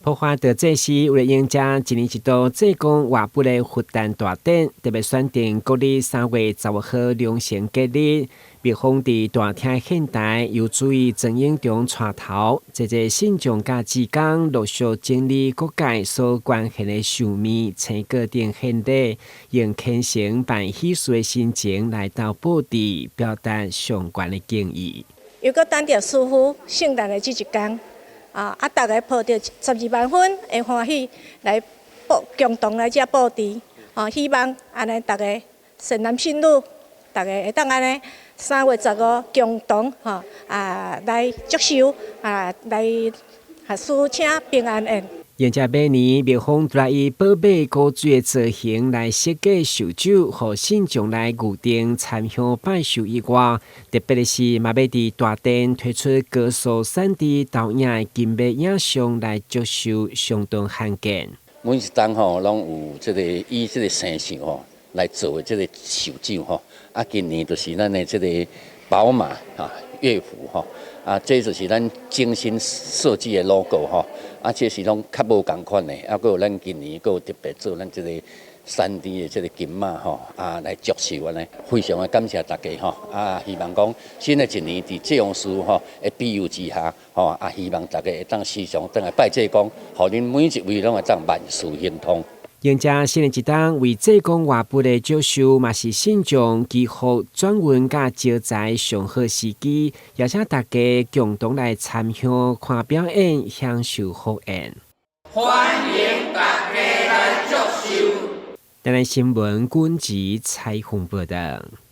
普華道祭司為了迎接一年一度濟公活佛的佛誕大典，特別選定國曆3月15號龍成吉日，蜜蜂佇大廳獻台，由主委曾英中帶頭，濟濟信眾佮志工陸續整理各界所捐獻的壽麵、青果等獻禮，用虔誠辦喜事的心情來到布置，表達上懸的敬意。又閣等著師父聖誕的這一天。啊！逐家抱著12萬分的歡喜來布共同來遮布置，哦，希望按呢逐家善男信女，逐家會當按呢3月15共同吼啊來祝壽啊來予師請平安宴。迎接馬年，廟方除了以寶馬古錐的造型來設計壽酒，予信眾來預訂參香拜壽以外，特別的是，嘛欲佇大殿推出高速3D 投影的金馬影像來祝壽，相當罕見。每一冬吼，攏有這個以這個生肖吼來做的這個壽酒吼，啊，今年就是咱的這個寶馬啊樂福吼，啊，這就是咱精心設計的 logo 吼。啊，這是攏較無仝款的，啊，閣有咱今年閣有特別做咱這個3D 的這個金馬吼，啊，來祝壽按呢，非常的感謝大家吼，啊，希望講新的一年佇濟公師吼的庇佑之下，吼，啊，希望大家會當時常轉來拜濟公，予恁每一位攏會當萬事亨通。迎接新的一冬，為濟公活佛的祝壽，嘛是信眾祈福轉運佮招財上好時機，邀請大家共同來參香看表演，享受福宴。歡迎大家來祝壽。台南新聞軍籍採訪報道。